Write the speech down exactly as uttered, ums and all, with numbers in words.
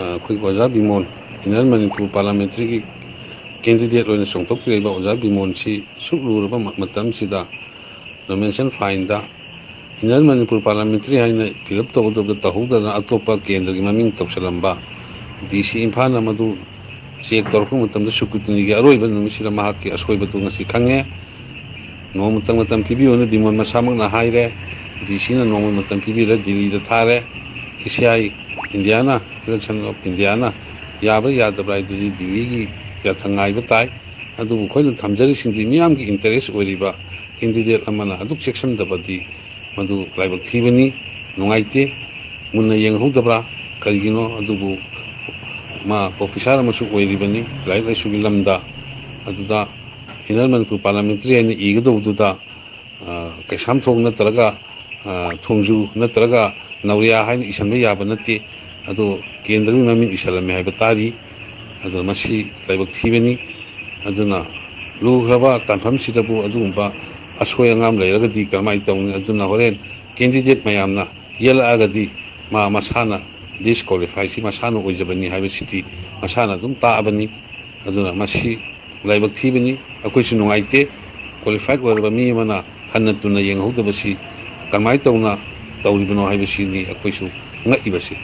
ꯑꯩꯈꯣꯏꯒꯤ ꯑꯣꯖꯥ ꯕꯤꯃꯣꯟ, inner Manipur ꯄꯥꯔꯂꯥꯃꯦꯟꯇꯔꯤꯒꯤ candidate ꯑꯣꯏꯅ ꯆꯣꯡꯊꯣꯛꯄꯤꯔꯛꯏꯕ ꯑꯣꯖꯥ ꯕꯤꯃꯣꯟꯁꯤ ꯁꯨꯛ ꯂꯨꯔꯕ ꯃꯇꯝꯁꯤꯗ ꯅꯣꯃꯤꯅꯦꯁꯟ ꯐꯥꯏꯟꯗ ꯏꯟꯅꯔ ꯃꯅꯤꯄꯨꯔ ꯄꯥꯔꯂꯥꯃꯦꯟꯇꯔꯤ ꯍꯥꯏꯅ ꯐꯤꯜ ꯑꯞ ꯇꯧꯒꯗꯕꯗ ꯇꯧꯍꯧꯗꯅ ꯑꯇꯣꯞꯄ ꯀꯦꯟꯗ꯭ꯔꯒꯤ ꯃꯃꯤꯡ ꯇꯧꯁꯤꯜꯂꯝꯕ꯫ ꯗꯤ ꯁꯤ ꯏꯝꯐꯥꯜꯅ ꯃꯗꯨ ꯆꯦꯛ ꯇꯧꯔꯛꯄ ꯃꯇꯝꯗ ꯁ꯭ꯀ꯭ꯔꯨꯇꯤꯅꯤꯒꯤ ꯑꯔꯣꯏꯕ ꯅꯨꯃꯤꯠꯁꯤꯗ ꯃꯍꯥꯛꯀꯤ ꯑꯁꯣꯏꯕꯗꯨ ꯉꯁꯤ ꯈꯪꯉꯦ꯫ ꯅꯣꯡꯃꯇꯪ ꯃꯇꯝ ꯄꯤꯕꯤꯌꯨꯅ ꯕꯤꯃꯣꯟ ꯃꯁꯥꯃꯛꯅ ꯍꯥꯏꯔꯦ꯫ ꯗꯤ ꯁꯤꯅ ꯅꯣꯡꯃ ꯃꯇꯝ ꯄꯤꯕꯤꯔ ꯗꯤꯜꯂꯤꯗ ꯊꯥꯔꯦ꯫ E C I Indian, election of ꯏꯟꯗꯤꯌꯥꯅ ꯌꯥꯕ꯭ꯔꯥ ꯌꯥꯗꯕ꯭ꯔꯥ ꯍꯥꯏꯗꯨꯗꯤ ꯗꯤꯜꯂꯤꯒꯤ ꯌꯥꯊꯪ ꯉꯥꯏꯕ ꯇꯥꯏ꯫ ꯑꯗꯨꯕꯨ ꯑꯩꯈꯣꯏꯅ ꯊꯝꯖꯔꯤꯁꯤꯡꯗꯤ ꯃꯤꯌꯥꯝꯒꯤ ꯏꯟꯇꯔꯦꯁ ꯑꯣꯏꯔꯤꯕ ꯀꯦꯟꯗꯤꯗꯦꯠ ꯑꯃꯅ ꯑꯗꯨꯛ ꯆꯦꯛꯁꯤꯟꯗꯕꯗꯤ ꯃꯗꯨ ꯂꯥꯏꯕꯛ ꯊꯤꯕꯅꯤ, ꯅꯨꯡꯉꯥꯏꯇꯦ꯫ ꯃꯨꯟꯅ ꯌꯦꯡꯍꯧꯗꯕ꯭ꯔꯥ? ꯀꯔꯤꯒꯤꯅꯣ? ꯑꯗꯨꯕꯨ ꯃꯥ ꯄ꯭ꯔꯣꯐꯦꯁꯥꯔ ꯑꯃꯁꯨ ꯑꯣꯏꯔꯤꯕꯅꯤ ꯂꯥꯏꯔꯤꯛ ꯂꯥꯏꯁꯨꯒꯤ ꯂꯝꯗ꯫ ꯑꯗꯨꯗ ꯏꯟꯅꯔ ꯃꯅꯤꯄꯨꯔ ꯄꯥꯔꯂꯥꯃꯦꯟꯇꯔꯤ ꯍꯥꯏꯅ ꯏꯒꯗꯧꯕꯗꯨꯗ, ꯑ, ꯀꯩꯁꯥꯝꯊꯣꯡ ꯅꯠꯇ꯭ꯔꯒ, ꯑ, ꯊꯣꯡꯖꯨ ꯅꯠꯇ꯭ꯔꯒ ꯅꯧꯔꯤꯌꯥ ꯍꯥꯏꯅ ꯏꯁꯤꯟꯕ ꯌꯥꯕ ꯅꯠꯇꯦ꯫ ꯑꯗꯨ ꯀꯦꯟꯗ꯭ꯔꯒꯤ ꯃꯃꯤꯡ ꯏꯁꯤꯜꯂꯝꯃꯦ ꯍꯥꯏꯕ ꯇꯥꯔꯤ꯫ ꯑꯗꯨꯅ ꯃꯁꯤ ꯂꯥꯏꯕꯛ ꯊꯤꯕꯅꯤ꯫ ꯑꯗꯨꯅ ꯂꯨꯈ꯭ꯔꯕ ꯇꯥꯟꯐꯝꯁꯤꯗꯕꯨ ꯑꯗꯨꯒꯨꯝꯕ ꯑꯁꯣꯏ ꯑꯉꯥꯝ ꯂꯩꯔꯒꯗꯤ ꯀꯔꯝꯍꯥꯏꯅ ꯇꯧꯅꯤ? ꯑꯗꯨꯅ ꯍꯣꯔꯦꯟ ꯀꯦꯟꯗꯤꯗꯦꯠ ꯃꯌꯥꯝꯅ ꯌꯦꯜꯂꯛꯑꯒꯗꯤ ꯃꯥ ꯃꯁꯥꯅ ꯗꯤꯁꯀ꯭ꯋꯥꯂꯤꯐꯥꯏꯁꯤ ꯃꯁꯥꯅ ꯑꯣꯏꯖꯕꯅꯤ ꯍꯥꯏꯕꯁꯤꯗꯤ ꯃꯁꯥꯅ ꯑꯗꯨꯝ ꯇꯥꯛꯑꯕꯅꯤ꯫ ꯑꯗꯨꯅ ꯃꯁꯤ ꯂꯥꯏꯕꯛ ꯊꯤꯕꯅꯤ, ꯑꯩꯈꯣꯏꯁꯨ ꯅꯨꯡꯉꯥꯏꯇꯦ꯫ ꯀ꯭ꯋꯥꯂꯤꯐꯥꯏꯠ ꯑꯣꯏꯔꯕ ꯃꯤ ꯑꯃꯅ ꯍꯟꯅ ꯇꯨꯟꯅ ꯌꯦꯡꯍꯧꯗꯕꯁꯤ ꯀꯃꯥꯏꯅ ꯇꯧꯅ ꯇꯧꯔꯤꯕꯅꯣ ꯍꯥꯏꯕꯁꯤꯅꯤ ꯑꯩꯈꯣꯏꯁꯨ ꯉꯛꯏꯕꯁꯤ꯫